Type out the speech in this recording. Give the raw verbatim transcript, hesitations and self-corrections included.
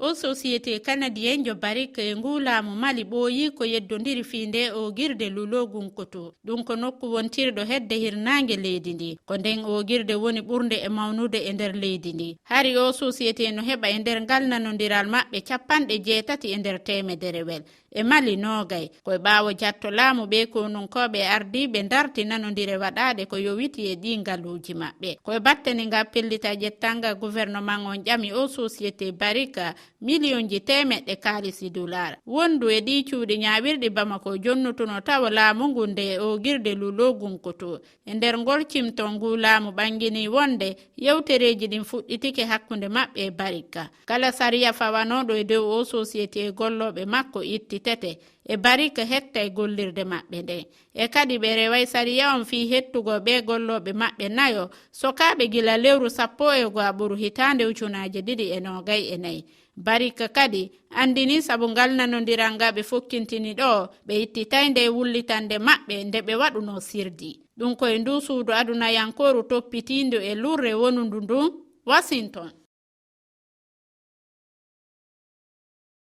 O sosiyete kanadiyenjo Barik e nguu laamu Mali ɓooyii ko yeddondiri fii ndee oogirde Loulo-Gounkoto. Ɗum ko nokku wontirɗo hedde hirnaange leydi ndii. Ko nden oogirde woni ɓurnde e mawnude e nder leydi ndii. Hari o sosiyete no heɓa e nder ngal nanondiral maɓɓe cappanɗe jeetati e nder teemederewel. E Mali noogay. Ko e ɓaawo jatto laamu ɓee konunkooɓe e ardiiɓe ndarti nanondire waɗaaɗe ko yowitii e ɗii ngaluuji maɓɓe. Ko e battane ngaa pellita ƴettanga guwerneman on ƴami o sosiyete Barik miliyonji teemeɗɗe kaalisi dulaar. Wondu e ɗii cuuɗi ñaawirɗi Bamako jonnutuno tawo laamu ngun nde e oogirde Loulo-Gounkoto. E nder ngol cimtol nguu laamu ɓanginii wonde yewtereeji ɗin fuɗɗitike hakkunde maɓɓe e Barik. Kala sariya fawanooɗo e dow o sosiyete e gollooɓe makko ittitete. E Barik hettay gollirde maɓɓe nden. E kadi ɓe reway sariya on fii hettugol ɓee gollooɓe maɓɓe nayo sokaaɓe gila lewru sappo e go'aɓuru hitaande ujunaaji ɗiɗi e noogay e nayi. Barik kadi anndinii sabu ngal nanondiral ngal ɓe fokkintini ɗoo, ɓe ittitay nde e wullitannde maɓɓe nde ɓe waɗunoo sirdi. Ɗum ko e nduu suudu adunayankooru toppitiindu e lurre wonundu ndun Washington.